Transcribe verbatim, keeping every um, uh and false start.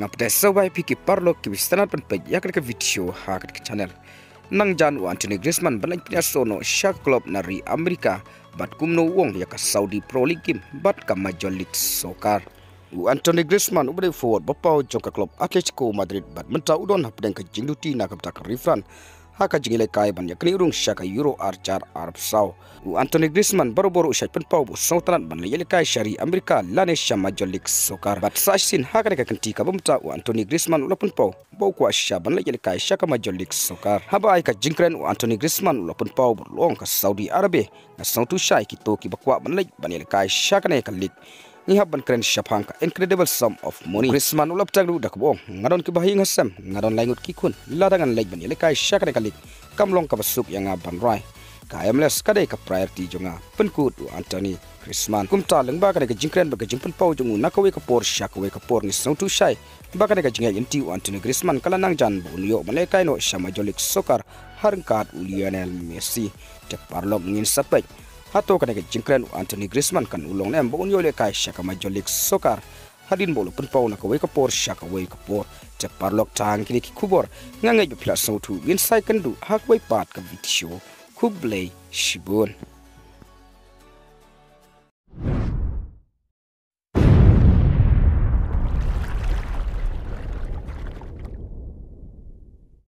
Hapdeng sawdong phi ki paralok kiba sngewtynnat ban peit ïa kane ka video ha kane ka channel. Nangjan u Anthony Griezmann ban leit pynïasoh noh sha ka club na ri Amerika bad kumno u ong ïa ka Saudi Pro League game bad ka Major League Soccer. U Anthony Griezmann uba dei u forward ba paw jong ka club Atletico Madrid bad mynta u don hapdeng ka jingduti na ka bynta ka ri France ha ka jingïalehkai ban ïaknieh rung sha ka Euro ar hajar arphew saw. U Anthony Griezmann barabor u shait pynpaw ba u sngewtynnat ban leit ïalehkai sha ri Amerika lane sha Major League Soccer. Bad sa shisien ha kane ka kynti kaba mynta u Anthony Griezmann u la pynpaw ba u kwah shisha ban leit ïalehkai sha ka Major League Soccer. Haba ai ka jingkren u Anthony Griezmann u la pynpaw ba u la ong ka Saudi Arabia, nga sngewthuh shai kito kiba kwah ban leit ban ïalehkai sha kane ka league. Ngi hap ban kren shaphang ka incredible sum of money. Griezmann u la pynthikna da kaba ong, nga don kiba ha ïing ha sem, nga don lai ngut ki khun, lada ngan leit ban ïalehkai sha kane ka league, kam long kaba suk ïa nga ban rai. Ka M L S ka dei ka priority jong nga, pynkut u Anthony Griezmann. Kumta lyngba kane ka jingkren bad ka jingpynpaw jong u na kawei ka por sha kawei ka por, ngi sngewthuh shai ba kane ka jingïaid lynti u Anthony Griezmann ka la nangjan ba un ïoh ban lehkai noh sha Major League Soccer ha ryngkat u Lionel Messi. Te paralok, ngin sa peit hato kane ka jingkren u Anthony Griezmann kan long ne em ba un ïoh lehkai sha ka Major League Soccer hadien ba u la pynpaw na kawei ka por sha kawei ka por. Te paralok, tang kine ki khubor, nga ngeit ba phi la sngewthuh, ngin sa ïakynduh ha kawei pat ka video. Khublei shibun.